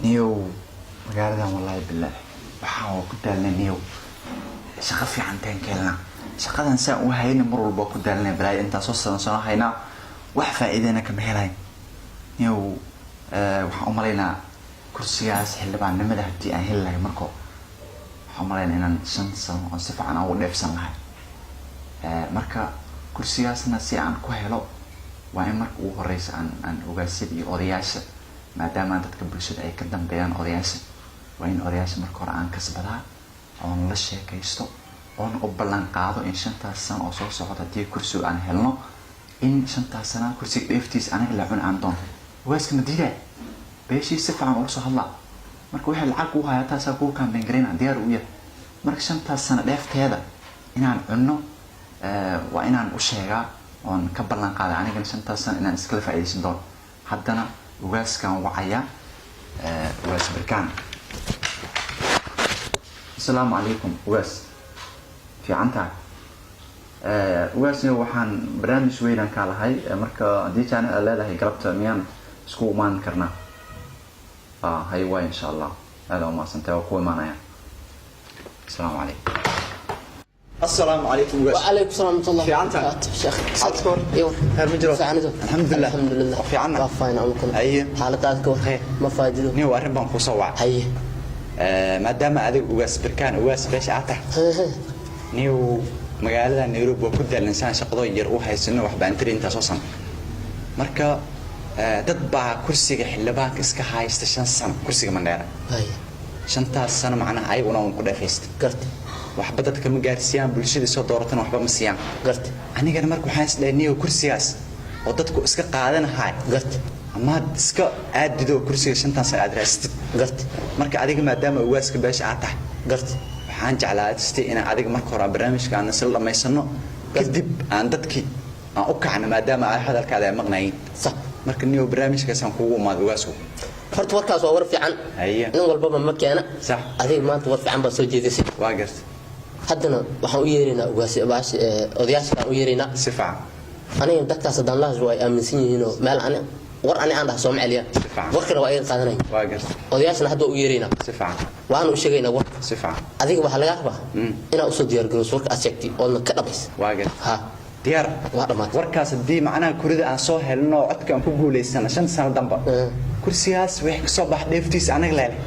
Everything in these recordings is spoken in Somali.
Niyow, magaaladan, wallaahi bilaahi, waxaan waa ku daalnay. Niyow, shaqo fiican taan ka helnaa? Shaqadan saan u hayna mar walba waa ku daalnay. Balaayo, intaan soo sano sano haynaa, wax faa'iidana kama helayn. Niyow, waxaan u malaynaa kursigaas xildhibaannimada haddii aan heli lahay, marko waxaan u malaynaa inaan 5 sano oon si fiican aan ugu dheefsan lahay. Marka kursigaasna si aan ku helo, waa in marka ugu horeysa aan ogaasyada iyo odayaasha, maadaama dadka bulshada ay ka dambeeyaan odayaasha, waa in odayaasha marka hore aan kasbadaa oon la sheekaysto oon u ballan qaado in 5taas sano oo soo socda, haddii kursiga aan helno, in 5taas sana kursiga dheeftiisa anaga la cun aan doon. Ogaaska ma diidaa? Beeshii si fiican ula soo hadlaa. Marka waxay lacag kuu hayaa, taasaa kuu campaign garayna, diyaar u yahay. Marka 5taas sano dheefteeda inaan cunno, waa inaan u sheegaa oon ka ballan qaaday anigana 5taas sano inaan iskala faa'iidaysan doono. Haddana ugaaskaan wacaya, Ugaas Barkaan. Asalaamu calaykum, ugaas. Fiican tahay, ugaasna? Waxaan barnaamij weynaan kaa lahay. Marka haddii chance aad leedahay, galabta miyaan isku imaan karnaa? Hay waay, insha Allah. Aada umahadsantahay, waa ku imaanaya. Asalaamu calaykum. Asalaamu calaykum, ugaas. وعليكم السلام ورحمة الله. في عنتها؟ وبركاته شيخ. عadkoor. ايوه. Khayr ma jiro? fiicanido. Alxamdulilah. الحمد لله. Waa fiicanna. Waa fine amkuna. Haye. Xaaladaad ka war? Khayr. Ma faa'iido. Nin, arrin baan kuu soo wacay. Haye. Maadaama adiga Ugaas Birkaan, ugaas beesha aad tahay, niyow, magaalada Nairobi waa ku daalan, shaqado yar u haysano, waxba aan tiri intaa soo sano. Marka dad baa kursiga xildhibaanka iska haysta 5 sano, kursiga Mandheera. Haye. 5taas sano macnaha ayaguna un ku dheefaysta. Garta. Waxba dadka ma gaarsiiyaan, bulshada soo dooratana waxba ma siiyaan. Garta. Anigana marka waxaan isdhahay, niyow, kursigaas oo dadku iska qaadanahay Garta. amaad iska aadido kursiga 5tan sano aad raasatid. Garta. Marka adiga, maadaama ugaaska beesha aad tahay, Garta. waxaan jeclaastay inaan adiga marka hore aan barnaamijka aan isla dhammaysano, kadib aan dadkii aan u kacno, maadaama ay hadalkaada ay maqnayiin. Sax. Marka niyow, barnaamijkaasaan kugu imaad, ugaasku. Horta warkaas waa war fiican. Haye. Nin walbaba ma keena. Sax. Adiga maanta war fiican baa soo jeedisay. Waa garta. Haddana waxaan u yeeraynaa ugaas baash odayaasha baan u yeeraynaa. Si fiican. Aniga dadkaas haddaan la hadlo, ay aaminsan yihiinoo meel ani war ani aan dhaha sooma celiyaan. Si fiican. Warkana waa iga qaadanaya. Waa garta. Odayaashana hadda waa u yeeraynaa. Si fiican. Waana u sheegaynaa warka. Si fiican. Adiga waxaa lagaa rabaa inaad usoo diyaargarowso warka aad sheegtay oodna ka dhabaysa. Waa garta. Ha. Diyaar. Waa dhammaatay. Warkaas haddii macnaha kurida aan soo helno oo codka aan ku guulaysano 5 sano damba, kursigaas wixii kasoo bax dheeftiisa anaga leele.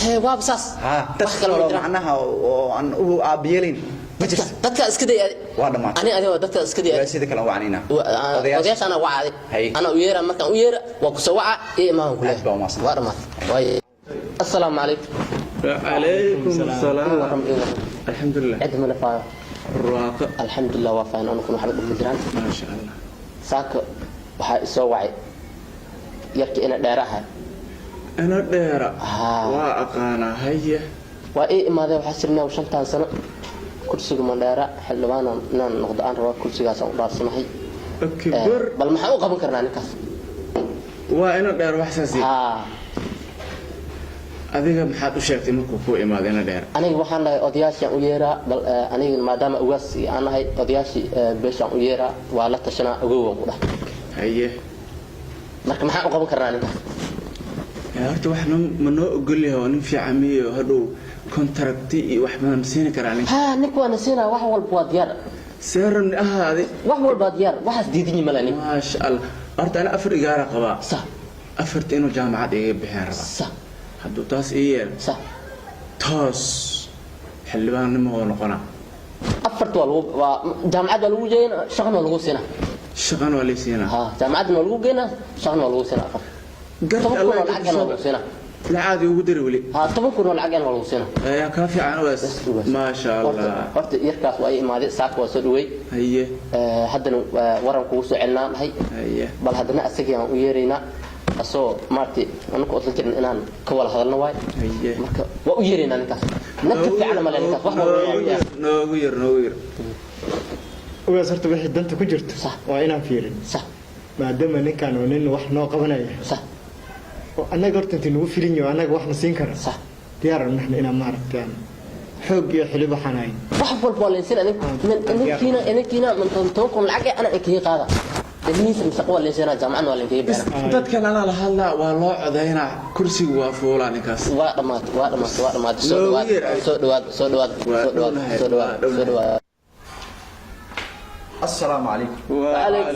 Hee, waaba saas. Ha, dad Wax kale ma kaloo jiraan. macnaha oo aan u aabiyeelayn ma jirto. Dadka iska day adi. Waa dhammaatay. Ani adiga dadka iska day. Sida kale wacnina. Odayaasha anaa wacaaday. Hay. Anaa u yeera. Markaan u yeera, waa kusoo waca iyo imaahan ku. Aad baa umahadsan. Waa dhammaatay. Waay, assalaamu calaykum. وعليكم السلام. Waram iyo waram. الحمد لله. Cid mana faayo? الرواقة. Alxamdulilah, waa faayan anukuna, waxba dhib ma jiraan. ما شاء الله. Saaka waxaa isoo wacay yarka ina dheeraha. أنا ديرة. haa. وأقانا هيا. Waa ii imaadeen. Waxaa jirnaa 5tan sano kursiga Mandheera xildhibaan inaan noqdo aan rabaa, kursigaasaan u dhaarsanahay. أكبر. Bal maxaan u qaban karnaa ninkaas? وأنا دير وحساسي. Haa. Adiga maxaad u sheegtay markuu kuu imaaday ina dheer? Aniga waxaan dhahay, odayaashaan u yeeraa. Bal aniga maadaama ugaas aan nahay, odayaashii beeshaan u yeeraa, waa la tashanaa, ogowan ku dhahay. Haye. Marka maxaan u qaban karnaa ninkaas? Horta wax ma noo ogol yahay oo nin fiican miyo? Hadhow contract iyo wax badan siini karaa ninka? Haa, ninka waa na siinaa, wax walba waa diyaar. See rabni ahaadi. Wax walba waa diyaar, waxaas diidan male ninka. Maasha Allah. Horta ana afar igaara qabaa. Sax. Afarta inuu jaamacad iga bixiyaan rabaa. Sax. Hadduu taas ii yeel, sax, toos xildhibaannimo oo noqonaa. Afarta waa lagu, waa jaamacad waa lagu geynaa, shaqana waa lagu siinaa. Shaqana waa lay siinaa? Haa, jaamacadna waa lagu geynaa, shaqana waa lagu siinaa. Afar Garta. 10,000 oo lacag waa lagu siinaa. Lacaad ugu dari weli. Haa, 10,000 oo lacag waa lagu siinaa. Ayaa kaa fiican, ugaas. Maasha Allah. Horta yarkaas waa ii imaaday saaka, waa soo dhaweey. Haye. Haddana waran kugu soo celinaa dhahay. Haye. Bal haddana asagii aan u yeeraynaa, asoo maaragtay anaka odla jirin inaan ka wada hadalno waay. Haye. Marka waa u yeeraynaa ninkaas, nagka fiican male ninkaas, wax walba waa u Noogu yar, noogu yar, noogu yar. Ugaas, horta wixii danta ku jirto Sax. waa inaan fiirin. Sax. Maadaama ninkan oo nin wax noo qabanaya sax oo annaga horta intii nagu filin yaho, annaga wax na siin kara, sax, diyaaran nahna inaan maaragtay aan xoog iyo xilib waxaan ahayn. Wax walba waa laysin. Idinkiina min 10,000 lacag anaa inkaga qaada. Ilmihiisa shaqo waa leensiinaa, jaamacadna waa leenkaga bixinaa. Dadkan anaa la hadlaa, waa loo codaynaa, kursiga waa fuulaa ninkaas. Waa dhamaatay, waa dhamaatay, waa dhamaatay. Soo Loogu dhawaad. yeer. Soo dhawaad, soo dhawaad. Waa Soo dhawaad. dhownahay, Soo dhawaad. waa dhownahay. Soo dhawaad. Assalaamu calaykum. وعليكم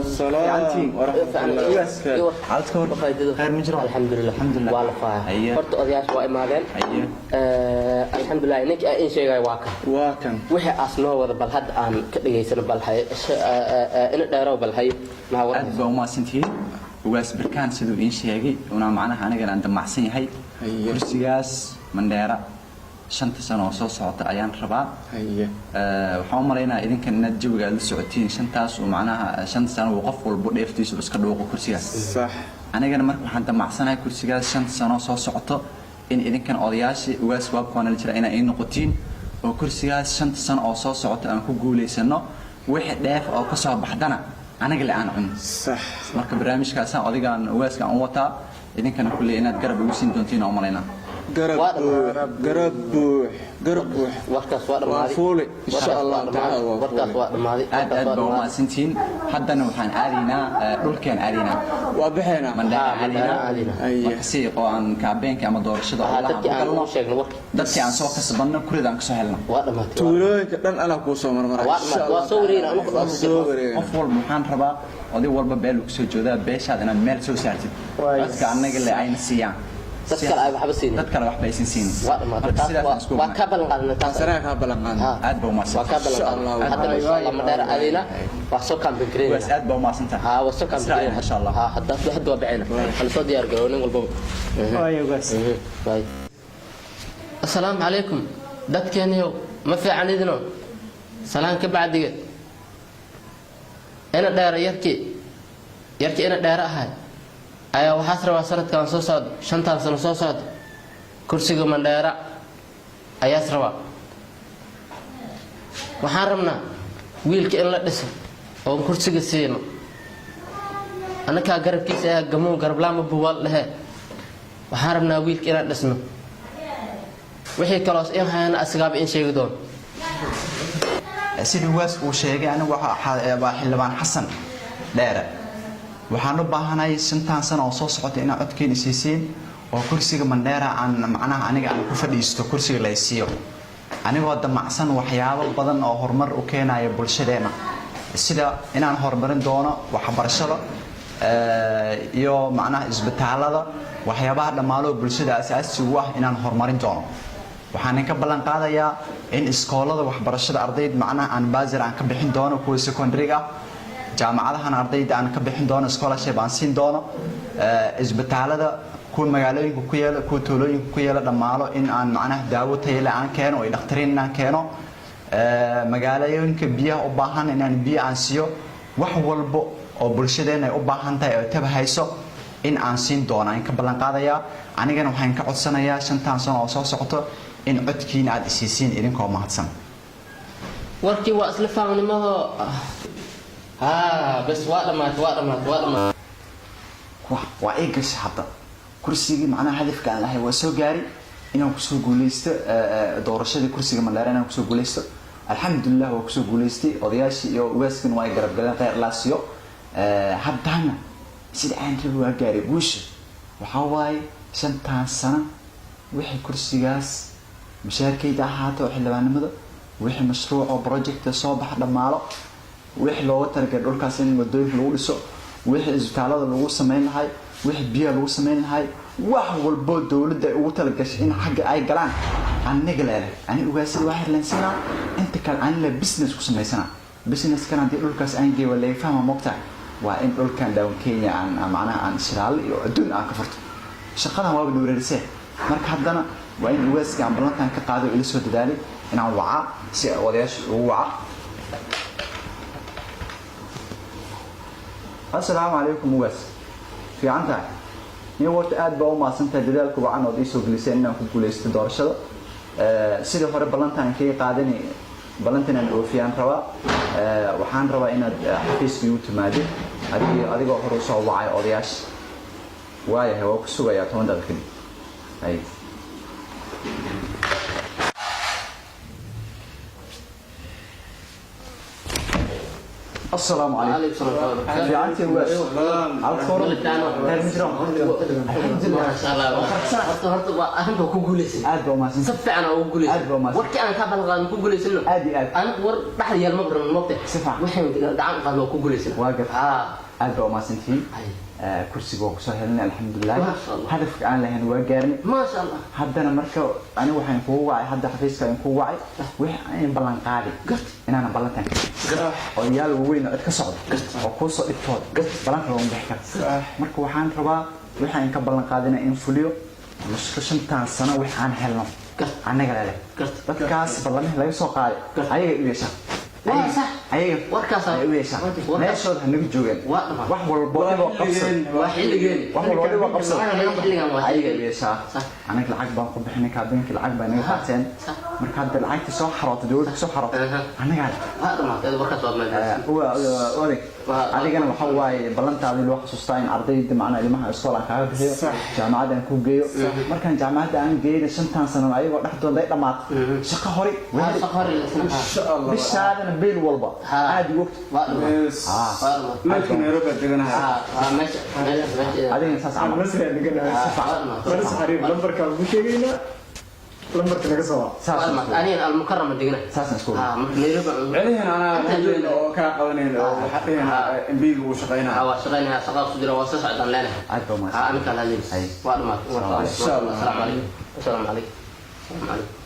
السلام ورحمة الله وبركاته. Khayr ma jiro? Alxamdulilah. Alxamdulilah. Waa la faaya. Haye. Horta odayaasha waa imaadeen. Haye. Alxamdulilah, ninka aan sheegay waa kan. Waa kan. Wixii aas noo wada, bal hadda aan ka dhageysano, bal hay ina dheerow, bal hay maxaa war? Aad baa umahadsantihiin. Ugaas Birkaan siduu iin sheegay una macnaha anigana aan damacsan yahay Haye. kursigaas Mandheera 5-ta sano oo soo socota ayaan rabaa. Haye. Waxaan u malaynayaa idinkan inaad jawiga aad la socotiin shantaas uu macnaha 5 sano uu qof walbo dheeftiisu iska dhuuqo kursigaas. Sax. Anigana marka waxaan damacsanahay kursigaas 5 sano soo socoto in idinkan odayaashii ugaas waabkoona la jira inaa ii noqotiin oo kursigaas 5-ta sano oo soo socota aan ku guulaysano, wixii dheef oo ka soo baxdana aniga le aan cuno. Sax. Marka barnaamijkaasaan odigaan ugaaskaan u wataa, idinkana kulley inaad garab igu siin doontiin oo u malaynaa. Garab Waa buux, garab buux, garab buux. Warkaas waa Waa dhamaaday. fuuli insha Warkaas Allah waa tacaala. dhamaaday. Waa Warkaas fuuli. waa dhamaaday. Aad Warkaas aad waa baa dhamaaday. umahadsantihiin. Haddana waxaan aadaynaa dhulkaan aadaynaa. Waa bixaynaa. Mandheera Haa, Mandheera aadaynaa. aadaynaa. Haye. Marka si oo aan campaign-ka ama doorashada Haa, ololaha dadkii ku aan galno, ugu sheegno warki. Dadkii aan soo kasbanno, kurida aan kasoo helno. Waa dhamaatay. Tuulooyinka dhan anaa kuu soo marmaray. Waa insha dhamaatay. Waa Allah soo wareegna, tacaala. anigu Waa soo wareegna. Qof walba waxaan rabaa, oday walba beel uu kasoo joodaa, beeshaad inaad meel soo saartid, codka annaga le ayna siiyaan. Dad kale ay waxba siinin. Dad kale waxba aysan siinin. Waa dhamaatay. Marka Taas sidaas waa aan isku waa ognahay. ka ballan qaadnay taas. Anaa kaa ballan qaadnay. Haa. Aad baa umahadsan. Waa ka ballan Insha qaadnay. Allah. Haddana insha Allah Mandheera aadayna, waa soo campaign Ugaas, gareynayna. aad baa umahadsantahay. Haa, waa soo campaign Israaciil, gareynayna. insha Allah. Haa, hadda waa bixina. Hala soo diyaar garoow nin walbaba. Waayo, ugaas. Bye. Assalaamu calaykum dadkeeniyow, ma fiican idino? Salaan ka bacdigeed, ina dheera yarkii, yarkii ina dheere ahay ayaa waxaas rabaa sanadkan soo socda, 5-tan sano soo socda, kursiga Mandheera ayaas rabaa. Waxaan rabnaa wiilka in la dhiso oon kursiga siino. Annakaa garabkiisa ayaa gamow garablaama buwaal dhehe. Waxaan rabnaa wiilka inaan dhisno. Wixii kaloos in hayana asigaaba in sheegi doono. Sidii ugaas uu sheegay, anigu waa xildhibaan Xasan Dheere. Waxaan u baahanahay 5-tan sano oo soo socota inaad codkeena isiisiin oo kursiga Mandheera aan macnaha aniga aan ku fadhiisto, kursiga la isiiyo, anigoo damacsan waxyaabo badan oo horumar u keenaya bulshadeena, sida inaan horumarin doono waxbarashada iyo macnaha isbitaalada, waxyaabaha dhammaanoo bulshada asaasi u ah inaan horumarin doono. Waxaan ka ballan qaadayaa in iskoolada waxbarashada ardayd macnaha aan bursary aan ka bixin doono kuwa secondary ah, jaamacadahan ardayda aan ka bixin doono scholarship aan siin doono, isbitaalada kuwa magaalooyinka ku yaala, kuwa tuulooyinka ku yaala dhammaalo in aan macnaha daawo tayo leh aan keeno oo dhakhtariin inaan keeno, magaalooyinka biyaha u baahan inaan biyo aan siiyo, wax walbo oo bulshadeena ay u baahan tahay oo taba hayso in aan siin doono aan ka ballan qaadayaa. Anigana waxaan ka codsanayaa 5-tan sano oo soo socoto in codkiina aad isiisiin, idinkoo mahadsan. Warkii waa isla faamnimadoo. Haa, bas, waa dhamaatay, waa dhamaatay, waa dhamaatay. Waa ii gashay hadda kursigii. Macnaha hadafka aan lahay waa soo gaari, inaan kusoo guuleysto doorashadii kursiga Mandheera, inaan kusoo guuleysto. Alxamdulilah, waa kusoo guuleystay. Odayaashii iyo ugaaskin waa ay garab galeen, khayr laa siiyo. Haddana sida aan rabi waa gaaray. Guusha waxaa waaye 5-tan sano wixii kursigaas mushaarkayda ahaato oo xildhibaanimada, wixii mashruuc oo project soo baxa dhammaalo, wixii looga talagalay dhulkaas in wadooyinka lagu dhiso, wixii isbitaalada lagu samayn lahay, wixii biyaha lagu samayn lahay, wax walbo dowladda ay ugu talagashay in xagga ay galaan aniga leedahay. Ani ugaasida waa xirleensanaa, inta kale ani le business ku samaysanaa. Businesskan haddii dhulkaas aan geeyo waa laga fahma, mogtahay? Waa in dhulkan down Kenya aan macnaha aan shidaal iyo adduun aan ka furto. Shaqadan waaba dhowreerisee. Marka haddana waa in ugaaska aan ballantan ka qaaday oo ila soo dadaalay inaan wacaa, si odayaasha ugu waca. Assalaamu calaykum ugaas, fiican tahay? Nin warta aad baa u mahadsan tahay dadaalka wacan ood iisoo geliseen inaan ku guuleysto doorashada. Sidii hore ballantaan kaga qaadani, ballantan aan oofiyaan rabaa. Waxaan rabaa inaad xafiiska igu timaadid adigoo hore usoo wacay odayaasha. Waayahay, waa ku sugayaa 10 daqiiqo kadib. Hay. Asalaamu calaykum. Calaykum salaam. Fiicantii, ugaas? Halka hore reer Mijroon. Alxamdulilah. Maasha Allah. Horta waa arrinta ku guulaysan. Aad baa umahadsan. Si fiican oo ugu guulaysan. Aad baa umahadsan. Warkii aan ka ballan ku guulaysano. Aad iyo aad. Anigu war dhaxda yaal ma baran moogta. Si fiican. Waxaan gacan qaad waa ku guulaysan. Waa gartay. Haa. Aad baa umahadsantihiin. Ay. Kursiga waa kusoo helnay, alxamdulilah. Maasha Allah. Hadafka aan lahayn waa gaarnay. Maasha Allah. Haddana marka anigu waxaan kugu wacay, hadda xafiiska aan kugu wacay, wix aan ballan qaaday inaanan ballantan oo yaal waaweyn oo cid ka socdo oo kuu soo dhigtooda ballanka looma bixi karo. Marka waxaan rabaa wixii aan ka ballan qaadina in fuliyo musko 5-tan sano wix aan helno annaga leh. Dadkaas ballamihii laga soo qaaday ayaga u yeeshaan. Waa sax. Ayaga Warkaas ay u yeeshaan. Warkaas meeshooda ha naga joogeen. Waa dhamaan. Wax walbo dhiboo qabsan. Waa xilligeeni. Wax walbo dhiboo qabsan. Xilligan waa ayaga u xilligeeni. yeeshaa. Sax. Anaga lacag baan ku bixinay, kaabeenkii lacag baa naga qaateen. Marka hadda lacagtii soo xarootay, dowladda soo xarootay, annagaa leh. Waa dhamaatay, warkaas waa mahadsan. Oday, adigana waxa waaye ballantaadii loo xasuustaa in ardayda, macnaa ilmaha iskool aan kaaga bixiyo, jaamacadda aan ku geeyo. Markaan jaamacadda aan geeyna, 5-tan sano ayagoo dhexdooda ay dhammaatay, shaqo hori. Waa shaqo hore la isna. Insha Allah. Bishaadana beel walba aad ugu ogta. Waa dhamaatay. Waa dhamaatay. Meelka Nairobi aad deganahay. Haa, waa meesha meesha meesha. Adigana saas camal. Masri aan deganahay. Waa dhamaatay. Maris xariir lambarkaan ku sheegaynaa, lambarka naga soo wac. Waa Saas. dhamaatay. Aniga Almukarama degana. Saasaan isku Haa, marka Nairobi Celihan anaa Inta hadlayna oo kaa qabanayna oo waxaa dhahayna MB-ga wuu shaqaynaa. Haa, waa shaqaynayaa, shaqada ku jira, waa soo socdaan leenahay. Aad baa umahadsan. Haa, aniga la hadlaysa. Hay. Waa dhamaatay. Salaam. Insha Allah. Assalaamu calaykum. Assalaamu calaykum. Assalaamu calaykum.